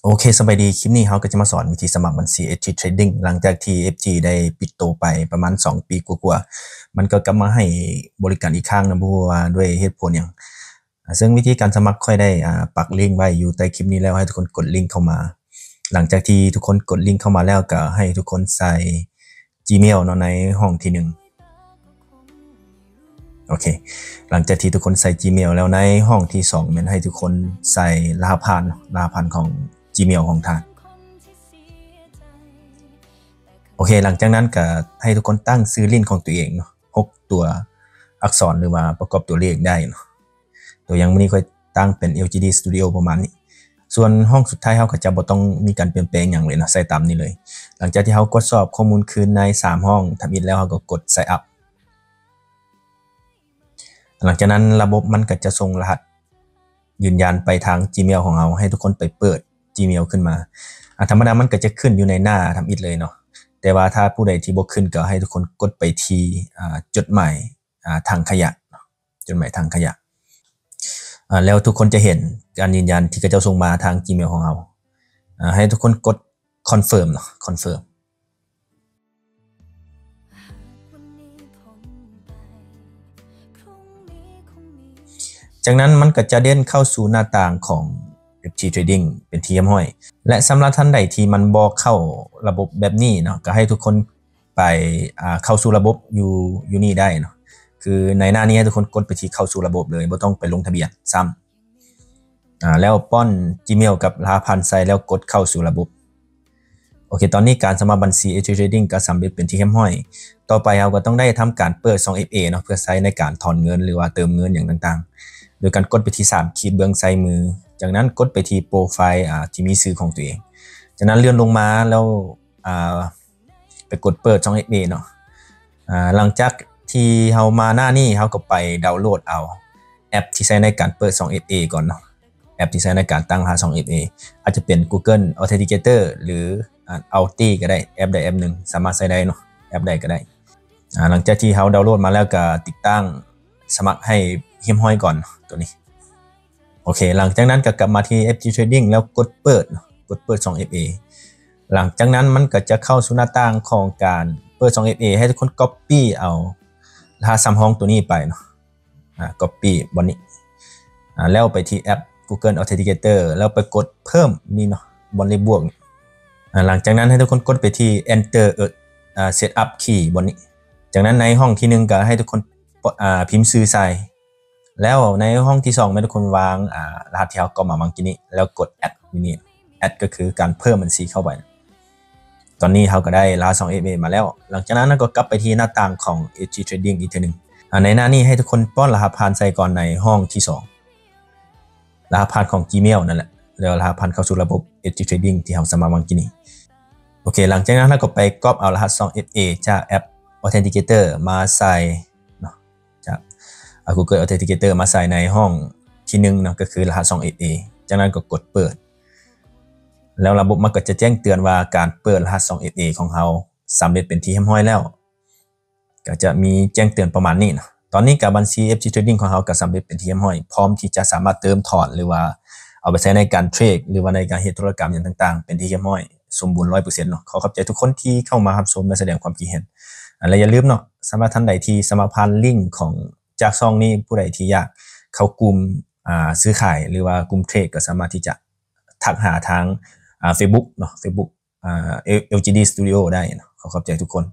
ໂອເຄ ສະບາຍດີ ຄລິບນີ້ເຮົາກໍຈະມາສອນວິທີສະໝັກບັນຊີ ເອັຟທີ Trading ຫຼັງຈາກທີ່ ເອັຟທີ ໄດ້ປິດໂຕໄປປະມານສອງປີກວ່າໆ ມັນກໍກັບມາໃຫ້ບໍລິການອີກຄັ້ງນະ ບໍ່ຮູ້ວ່າດ້ວຍເຫດຜົນຫຍັງ. ອາ ເຊິ່ງວິທີການສະໝັກຂ້ອຍໄດ້ ອາ ປັກລິ້ງໄວ້ຢູ່ໃຕ້ຄລິບນີ້ແລ້ວ ໃຫ້ທຸກຄົນກົດລິ້ງເຂົ້າມາ. ຫຼັງຈາກທີ່ທຸກຄົນກົດລິ້ງເຂົ້າມາແລ້ວ ກໍໃຫ້ທຸກຄົນໃສ່ Gmail ເນາະ ໃນຫ້ອງທີໜຶ່ງ. ໂອເຄ ຫຼັງຈາກທີ່ທຸກຄົນໃສ່ Gmail ແລ້ວ ໃນຫ້ອງທີສອງແມ່ນໃຫ້ທຸກຄົນໃສ່ລະຫັດຜ່ານເນາະ ລະຫັດຜ່ານຂອງ Gmail ຂອງທ່ານ. ໂອເຄ ຫຼັງຈາກນັ້ນກໍໃຫ້ທຸກຄົນຕັ້ງຊື່ຫຼິ້ນຂອງຕົວເອງເນາະ ຫົກຕົວອັກສອນ ຫຼືວ່າປະກອບຕົວເລກໄດ້ເນາະ. ຕົວຢ່າງມື້ນີ້ຂ້ອຍຕັ້ງເປັນ ແອລຈີດີ Studio ປະມານນີ້. ສ່ວນຫ້ອງສຸດທ້າຍເຮົາກໍຈະບໍ່ຕ້ອງມີການປ່ຽນແປງຫຍັງເລີຍເນາະ ໃສ່ຕາມນີ້ເລີຍ. ຫຼັງຈາກທີ່ເຮົາກວດສອບຂໍ້ມູນຄືນໃນສາມຫ້ອງທຳອິດແລ້ວ ເຮົາກໍກົດ Sign Up. ຫຼັງຈາກນັ້ນລະບົບມັນກໍຈະສົ່ງລະຫັດຢືນຢັນໄປທາງ Gmail ຂອງເຮົາ ໃຫ້ທຸກຄົນໄປເປີດ Gmail ຂຶ້ນມາ. ອາ ທຳມະດາມັນກໍຈະຂຶ້ນຢູ່ໃນໜ້າທຳອິດເລີຍເນາະ ແຕ່ວ່າຖ້າຜູ້ໃດທີ່ບໍ່ຂຶ້ນ ກໍໃຫ້ທຸກຄົນກົດໄປທີ່ ອາ ຈົດໝາຍ ອາ ຖັງຂະຫຍະ ຈົດໝາຍຖັງຂະຫຍະ. ອາ ແລ້ວທຸກຄົນຈະເຫັນການຢືນຢັນທີ່ເຂົາເຈົ້າສົ່ງມາທາງ Gmail ຂອງເຮົາ. ອາ ໃຫ້ທຸກຄົນກົດ Confirm ເນາະ Confirm. ຈາກນັ້ນມັນກໍຈະເດັ່ນເຂົ້າສູ່ໜ້າຕ່າງຂອງ ເອັຟທີ Trading ເປັນທີ່ຮຽບຮ້ອຍ. ແລະ ສຳລັບທ່ານໃດທີ່ມັນບໍ່ເຂົ້າລະບົບແບບນີ້ເນາະ ກໍໃຫ້ທຸກຄົນ ໄປ ອາ ເຂົ້າສູ່ລະບົບຢູ່ ຢູ່ນີ້ໄດ້ເນາະ. ຄືໃນໜ້ານີ້ໃຫ້ທຸກຄົນກົດໄປທີ່ເຂົ້າສູ່ລະບົບເລີຍ ບໍ່ຕ້ອງໄປລົງທະບຽນຊ້ຳ. ອາ ແລ້ວປ້ອນ Gmail ກັບລະຫັດຜ່ານໃສ່ ແລ້ວກົດເຂົ້າສູ່ລະບົບ. ໂອເຄ ຕອນນີ້ການສະໝັກບັນຊີ ເອັຟທີ Trading ກໍສຳເລັດເປັນທີ່ຮຽບຮ້ອຍ. ຕໍ່ໄປເຮົາກໍຕ້ອງໄດ້ທຳການເປີດຊ່ອງ ເອັຟເອ ເນາະ ເພື່ອໃຊ້ໃນການຖອນເງິນ ຫຼືວ່າເຕີມເງິນຫຍັງຕ່າງໆ ໂດຍການກົດໄປທີ່ສາມຂີດເບື້ອງຊ້າຍມື. ຈາກນັ້ນກົດໄປທີ່ໂປຣໄຟລ໌ ອາ ທີ່ມີຊື່ຂອງຕົວເອງ. ຈາກນັ້ນເລື່ອນລົງມາແລ້ວ ອາ ໄປກົດເປີດຊ່ອງ ເອັຟເອ ເນາະ. ອາ ຫຼັງຈາກທີ່ເຮົາມາໜ້ານີ້ ເຮົາກໍໄປດາວໂຫຼດເອົາແອັບທີ່ໃຊ້ໃນການເປີດຊ່ອງ ເອັຟເອ ກ່ອນເນາະ. ແອັບທີ່ໃຊ້ໃນການຕັ້ງລະຫັດຊ່ອງ ເອັຟເອ ອາດຈະເປັນ Google Authenticator ຫຼື ອາ Authy ກໍໄດ້ ແອັບໃດແອັບໜຶ່ງສາມາດໃຊ້ໄດ້ເນາະ ແອັບໃດກໍໄດ້. ອາ ຫຼັງຈາກທີ່ເຮົາດາວໂຫຼດມາແລ້ວ ກໍຕິດຕັ້ງສະໝັກໃຫ້ຮຽບຮ້ອຍກ່ອນ ໂຕນີ້. ໂອເຄ ຫຼັງຈາກນັ້ນກໍກັບມາທີ່ ເອັຟທີ Trading ແລ້ວກົດເປີດເນາະ ກົດເປີດຊ່ອງ ເອັຟເອ. ຫຼັງຈາກນັ້ນມັນກໍຈະເຂົ້າສູ່ໜ້າຕ່າງຂອງການເປີດຊ່ອງ ເອັຟເອ ໃຫ້ທຸກຄົນ Copy ເອົາລະຫັດສາມຫ້ອງໂຕນີ້ໄປເນາະ. ອາ Copy ບ່ອນນີ້ ອາ ແລ້ວໄປທີ່ແອັບ Google Authenticator ແລ້ວໄປກົດເພີ່ມນີ້ເນາະ ບ່ອນເລກບວກນີ້. ອາ ຫຼັງຈາກນັ້ນໃຫ້ທຸກຄົນກົດໄປທີ່ Enter ເອີ ອາ Setup Key ບ່ອນນີ້. ຈາກນັ້ນໃນຫ້ອງທີໜຶ່ງກໍໃຫ້ທຸກຄົນ ອາ ພິມຊື່ໃສ່ ແລ້ວໃນຫ້ອງທີສອງແມ່ນທຸກຄົນວາງ ອາ ລະຫັດທີ່ເຮົາກັອບມາຫວ່າງກີ້ນີ້ ແລ້ວກົດ Add ຢູ່ນີ້ Add ກໍຄືການເພີ່ມບັນຊີເຂົ້າໄປ. ຕອນນີ້ເຮົາກໍໄດ້ລະຫັດຊ່ອງ ເອັຟເອ ມາແລ້ວ. ຫຼັງຈາກນັ້ນເຮົາກໍກັບໄປທີ່ໜ້າຕ່າງຂອງ ເອັຟທີ Trading ອີກເທື່ອໜຶ່ງ. ອາ ໃນໜ້ານີ້ໃຫ້ທຸກຄົນປ້ອນລະຫັດຜ່ານໃສ່ກ່ອນໃນຫ້ອງທີສອງ ລະຫັດຜ່ານຂອງ Gmail ນັ້ນແຫຼະ ແລ້ວລະຫັດຜ່ານເຂົ້າສູ່ລະບົບ ເອັຟທີ Trading ທີ່ເຮົາສະໝັກຫວ່າງກີ້ນີ້. ໂອເຄ ຫຼັງຈາກນັ້ນເຮົາກໍໄປກັອບເອົາລະຫັດຊ່ອງ ເອັຟເອ ຈາກແອັບ Authenticator ມາໃສ່ເນາະ ຈາກ ອາ Google Authenticator ມາໃສ່ໃນຫ້ອງທີໜຶ່ງເນາະ ກໍຄືລະຫັດຊ່ອງ ເອັຟເອ. ຈາກນັ້ນກໍກົດເປີດ ແລ້ວລະບົບມັນກໍຈະແຈ້ງເຕືອນວ່າການເປີດລະຫັດຊ່ອງ ເອັຟເອ ຂອງເຮົາສຳເລັດເປັນທີ່ຮຽບຮ້ອຍແລ້ວ. ກໍຈະມີແຈ້ງເຕືອນປະມານນີ້ເນາະ. ຕອນນີ້ກໍບັນຊີ ເອັຟທີ Trading ຂອງເຮົາກໍສຳເລັດເປັນທີ່ຮຽບຮ້ອຍ ພ້ອມທີ່ຈະສາມາດເຕີມຖອນ ຫຼືວ່າເອົາໄປໃຊ້ໃນການເທຣດ ຫຼືວ່າໃນການເຮັດທຸລະກຳຫຍັງຕ່າງໆ ເປັນທີ່ຮຽບຮ້ອຍ ສົມບູນຮ້ອຍເປີເຊັນເນາະ. ຂໍຂອບໃຈທຸກຄົນທີ່ເຂົ້າມາຮັບຊົມ ແລະ ສະແດງຄວາມຄິດເຫັນ. ອາ ແລະ ຢ່າລືມເນາະ ສຳລັບທ່ານໃດທີ່ສະໝັກຜ່ານລິ້ງຂອງ ຈາກຊ່ອງນີ້ ຜູ້ໃດທີ່ຢາກເຂົ້າກຸ່ມ ອາ ຊື້ຂາຍ ຫຼືວ່າກຸ່ມເທຣດ ກໍສາມາດທີ່ຈະທັກຫາທາງ ອາ Facebook ເນາະ Facebook ອາ LGD Studio ໄດ້ເນາະ. ຂໍຂອບໃຈທຸກຄົນ.